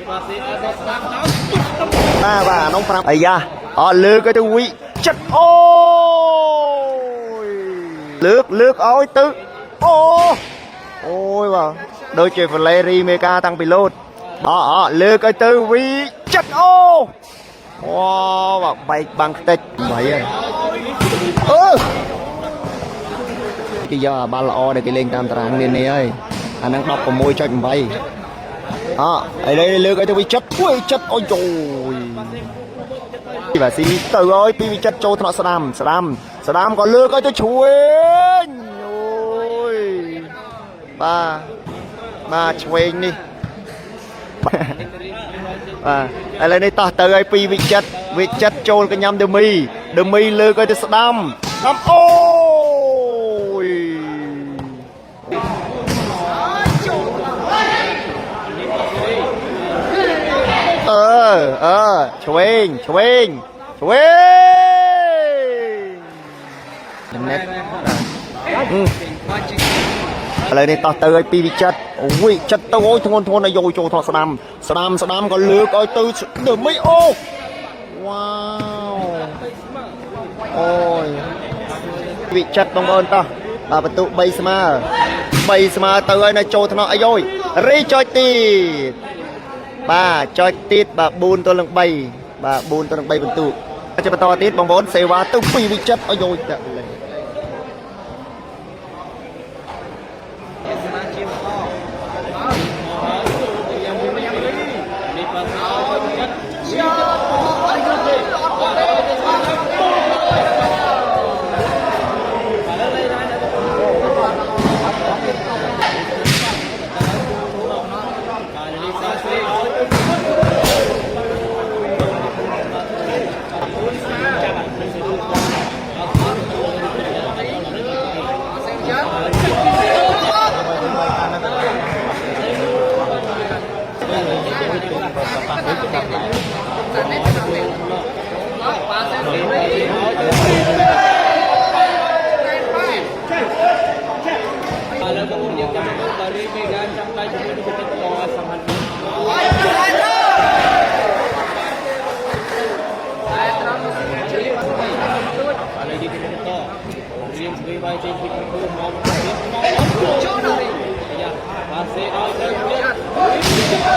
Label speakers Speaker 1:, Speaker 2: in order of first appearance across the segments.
Speaker 1: បាទបាទអានោះ5អាយ៉ាអត់លើកឲ្យទៅវិចិត្តអូយលើកលើកឲ្យទៅអូអូយបាទដូចជា Valerie មេកាតាំងពីលោតអអលើកឲ្យទៅវិចិត្តអូវ៉ាបាទបែកបាំងខ្ទេច8ហើយអឺគេយកអាបាល់ល្អដែលគេលេងតាមតារាងនានាហើយអាហ្នឹង16.8 អឥឡូវលើកឲ្យទៅវិចិត្រធ្វើវិចិត្រអូយយបាទស៊ីទៅហើយពីវិចិត្រចូលថ្នាក់ស្ដាំស្ដាំស្ដាំក៏លើកឲ្យទៅឆ្វេងអូយបាទបាទឆ្វេងនេះបាទឥឡូវនេះតោះទៅឲ្យពីវិចិត្រវិចិត្រចូលកញ្ញាំដឺមីដឺមីលើកឲ្យទៅស្ដាំស្ដាំអូយ អឺអឺឆ្វេងឆ្វេងឆ្វេងចំណេតឥឡូវនេះតោះទៅឲ្យពីវិចិត្រអូវិចិត្រទៅអូយធ្ងន់ធ្ងន់ឲ្យយកចូលថតស្ដាំស្ដាំស្ដាំក៏លើកឲ្យទៅទៅមិនអូវ៉ាវអូយវិចិត្របងប្អូនតោះបាទបន្ទុក3ស្មើ3ស្មើទៅឲ្យនៅចូលថ្នាក់អីយរីចុចទៀត បាទចុចទៀតបាទ4ទល់នឹង3បាទ4ទល់នឹង3បន្ទុកជាបន្តទៀតបងប្អូនសេវាទៅពីវិចិត្រឲ្យយយតាលេ
Speaker 2: ឥឡូវបងប្អូនយើងចាំមើលដល់រីមេកាចាំដៃជាមួយនឹងចិត្តតសំខាន់ឥឡូវយើងគេបន្តរៀមស្វីបាយចេញពីក្នុងមកមកចូលដល់យ៉ាបាសេឲ្យទៅទៀត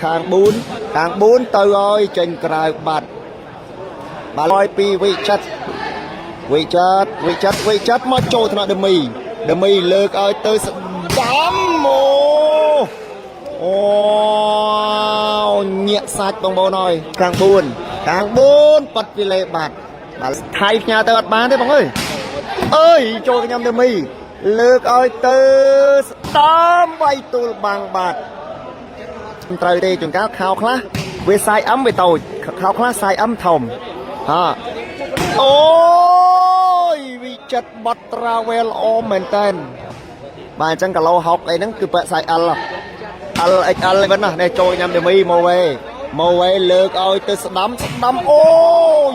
Speaker 1: ខាង4ខាង4ទៅឲ្យចេញក្រៅបាត់បាទឲ្យពីវិចិត្រវិចិត្រវិចិត្រវិចិត្រមកចូលថ្នាក់ដមីដមីលើកឲ្យទៅស្ដាំអូអូញាក់សាច់បងប្អូនអើយខាង4ខាង4ប៉ាត់ពីលេបាត់បាទថៃផ្ញើទៅអត់បានទេបងអើយ អើយចូលខ្ញុំទៅមីលើកឲ្យទៅស្ដាមវាយទូលបាំងបាត់មិនត្រូវទេជួនកាលខោខ្លះវាសាយអឹមវាតូចខោខ្លះសាយអឹមធំហាអូយវិចិត្របត់ត្រាវែលល្អមែនតើបាទអញ្ចឹងគីឡូ60អីហ្នឹងគឺពាក់សាយ L L XL ឯវិញណានេះចូលញ៉ាំទៅមីមកវេមកវេលើកឲ្យទៅស្ដាំស្ដាំអូយ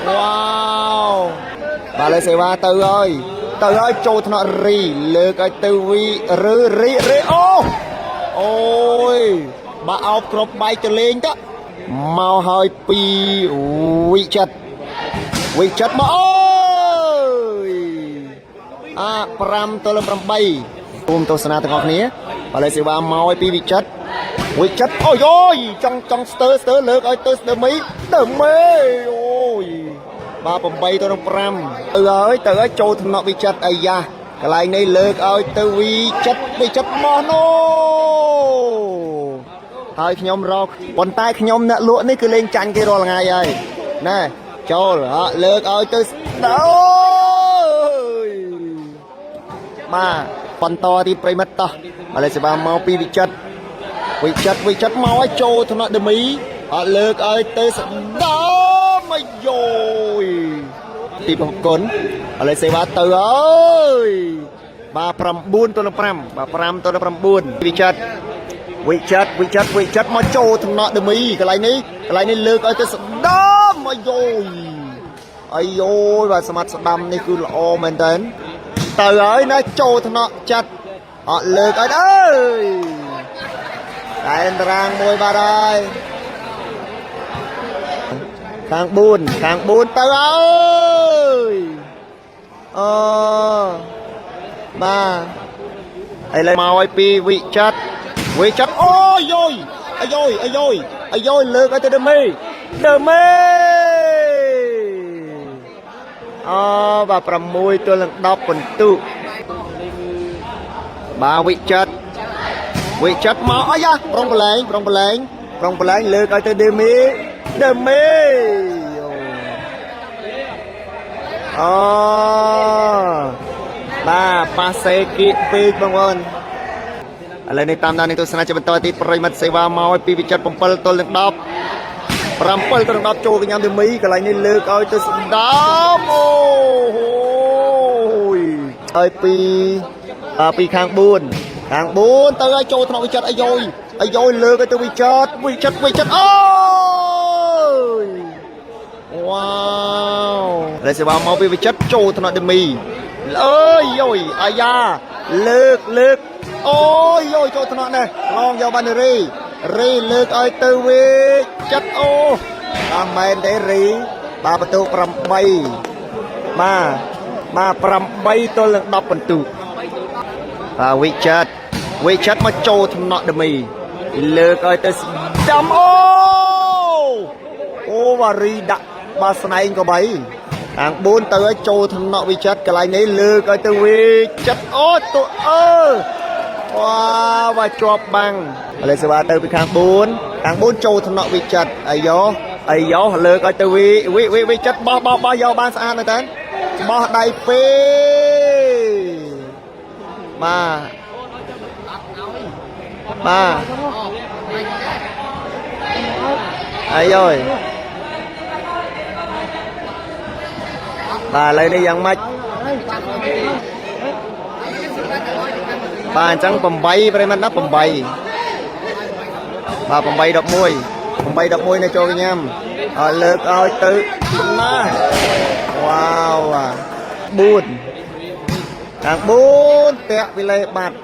Speaker 1: វ៉ាវបាទលើសេវាទៅហើយទៅហើយចូលថ្នាក់រីលើកឲ្យទៅវីឬរីរីអូអូយបើអោបគ្រប់បែកទៅលេងទៅមកហើយពីវិចិត្រវិចិត្រមកអូយអា5ទល់នឹង8រួមទស្សនាទាំងអស់គ្នាបាទលើសេវាមកឲ្យពីវិចិត្រវិចិត្រអូយអូយចង់ចង់ស្ទើស្ទើលើកឲ្យទៅស្ទើមីទៅមេអូយ បាទ8ទៅនឹង5ទៅហើយទៅហើយចូលថ្នាក់វិចិត្រអាយ៉ាកន្លែងនេះលើកឲ្យទៅវិចិត្រវិចិត្រមកណូហើយខ្ញុំរកប៉ុន្តែខ្ញុំអ្នកលក់នេះគឺលេងចាញ់គេរាល់ថ្ងៃហើយណែចូលហ่ะលើកឲ្យទៅស្ដោយបាទបន្តទីប្រិមិត្តតោះឥឡូវសេវាមកពីវិចិត្រវិចិត្រវិចិត្រមកឲ្យចូលថ្នាក់ដមីអត់លើកឲ្យទៅស្ដាមអាយយទីប្រគុណឥឡូវសេវាទៅហើយបាទ9ទល់នឹង5បាទ5ទល់នឹង9វិចិត្រវិចិត្រវិចិត្រវិចិត្រមកចូលថ្នាក់ដមីកន្លែងនេះកន្លែងនេះលើកឲ្យទៅស្ដាម អាយយអាយយបាទស្មាត់ស្ដាំនេះគឺល្អមែនតើទៅហើយណាចូលថ្នាក់ចាត់អត់លើកអត់អើយតែតារាងមួយបាទហើយខាង4ខាង4ទៅហើយអូបាទឥឡូវមកឲ្យពីវិចិត្រវិចិត្រអូយយអាយយអាយយអាយយលើកឲ្យទៅដឺមេដឺមេអូបាទ6ទល់នឹង10ពិន្ទុបាទវិចិត្រវិចិត្រមកអាយ៉ាប្រុងប្រឡែងប្រុងប្រឡែងប្រុងប្រឡែងលើកឲ្យទៅដឺមេដឺមេអូបាទប៉ាសេគៀកពេកបងប្អូនឥឡូវនេះតាមដាននឹងទស្សនាជាបន្តទៀតប្រិយមិត្តសេវាមកឲ្យពីវិចិត្រ7ទល់នឹង10 7ទល់នឹង10ចូលកញ្ញាទីមីកន្លែងនេះលើកឲ្យទៅស្ដាំអូហូយឲ្យពីពីខាង4ខាង4ទៅឲ្យចូលថ្នាក់វិចិត្រអាយយអាយយលើកឲ្យទៅវិចិត្រវិចិត្រវិចិត្រអូយវ៉ាវរសេវាមកពីវិចិត្រចូលថ្នាក់ទីមីអើយយយអាយ៉ាលើកលើកអូយយចូលថ្នាក់នេះឡងយកបានរីរីលើកឲ្យទៅវិចិត្រអូតាមមែនទេរីបាទបន្ទុក8បាទបាទ8ទល់នឹង10បន្ទុកបាទវិចិត្រវិចិត្រមកចូលថ្នាក់ដមីលើកឲ្យទៅស្ដាំអូអូវ៉ារីដាក់បាទស្នែងក៏បីខាង4ទៅឲ្យចូលថ្នាក់វិចិត្រកន្លែងនេះលើកឲ្យទៅវិចិត្រអូទៅអើវ៉ាវ៉ាជាប់បាំងឥឡូវសេវាទៅពីខាង4ខាង4ចូលថ្នាក់វិចិត្រអាយ៉ោអាយ៉ោលើកឲ្យទៅវិវិវិវិចិត្របោះបោះបោះយកបានស្អាតមែនតើបោះដៃពីរបាទបាទអាយយបាទឥឡូវនេះយ៉ាងម៉េចបាទអញ្ចឹង8ប្រិមត្តណា8បាទ8 11 8 11នៅចូលកញ្ញាំឲ្យលើកឲ្យទៅណាវ៉ាវ4ខាង4តាក់វិលេបាត់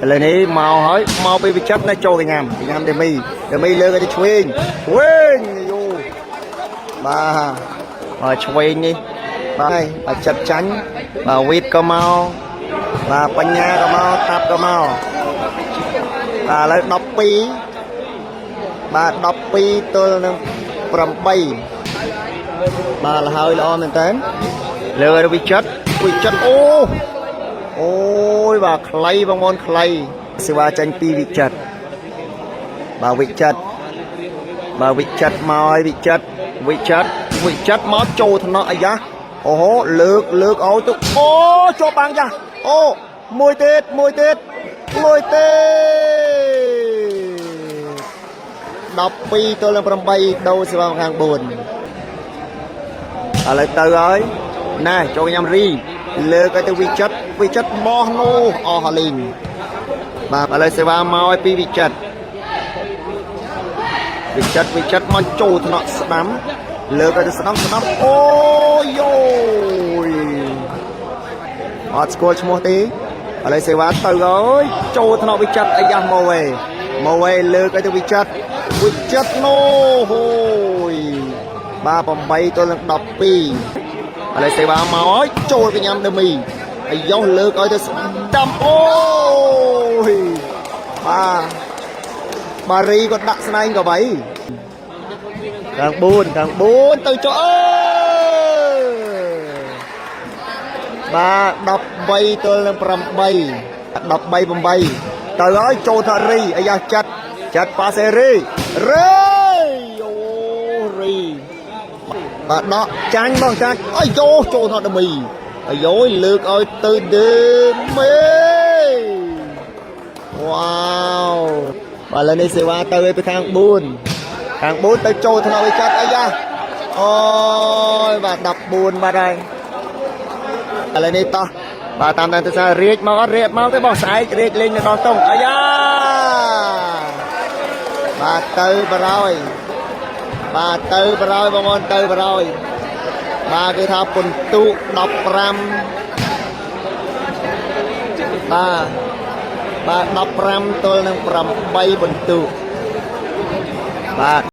Speaker 1: ឥឡូវនេះមកហើយមកពីវិចិត្រនៅចូលកញ្ញាំកញ្ញាំដេមីដេមីលើកឲ្យទៅឆ្វេងឆ្វេងយូបាទមកឆ្វេងនេះបាទហើយបាទចិត្តចាញ់បាទវីតក៏មកបាទបញ្ញាក៏មកតាប់ក៏មកបាទឥឡូវ12បាទ12ទល់នឹង8បាទលហើយល្អមែនតើលើឲ្យវិចិត្រវិចិត្រអូអូយបាទខ្លីបងប្អូនខ្លីសេវាចាញ់ពីវិចិត្របាទវិចិត្របាទវិចិត្រមកឲ្យវិចិត្រវិចិត្រវិចិត្រមកចូលថ្នាក់អាយ៉ាអូហូលើកលើកឲ្យទៅអូជាប់បាំងយ៉ាអូមួយទៀតមួយទៀតមួយទៀត12ទល់នឹង8ដូរសេវាខាង4ឥឡូវទៅហើយណែចូលញ៉ាំរីលើកឲ្យទៅវិចិត្រវិចិត្របោះនោះអស់ហលីងបាទឥឡូវសេវាមកឲ្យពីវិចិត្រវិចិត្រវិចិត្រមកចូលថ្នាក់ស្ដាំលើកឲ្យទៅស្ដាំស្ដាំអូយយអត់ស្គាល់ឈ្មោះទេឥឡូវសេវាទៅហើយចូលថ្នាក់វិចិត្រអាយ៉ាស់មកវេមកវេលើកឲ្យទៅវិចិត្រវិចិត្រនោះហូយបាទ8ទល់នឹង12ឥឡូវសេវាមកហើយចូលកញ្ញាំដឺមីអាយ៉ោះលើកឲ្យទៅស្ដាំអូយបាទបារីក៏ដាក់ស្នែងក៏បីខាង4ខាង4ទៅចុះអើបាទ13ទល់នឹង8 13 8ទៅហើយចូលថារីអាយ៉ាចាត់ចាត់ប៉ាសេរីរីអូរីបាទដកចាញ់បងចាញ់អាយយោចូលថតដមីអាយយលើកឲ្យទៅដេមេវ៉ាវបាទឥឡូវនេះសេវាទៅឲ្យពីខាង4ខាង4ទៅចូលថ្នាក់វិចាត់អាយ៉ាអូយបាទ14បាត់ហើយឥឡូវនេះតោះបាទតាមដានទស្សនារាជមកអត់រាជមកទេបងស្អែករាជលេងនៅដល់តុងអាយ៉ាបាទទៅបរោយ បាទទៅបរយបងប្អូនទៅបរយបាទគេថាពិន្ទុ15បាទបាទ15ទល់នឹង8ពិន្ទុបាទ។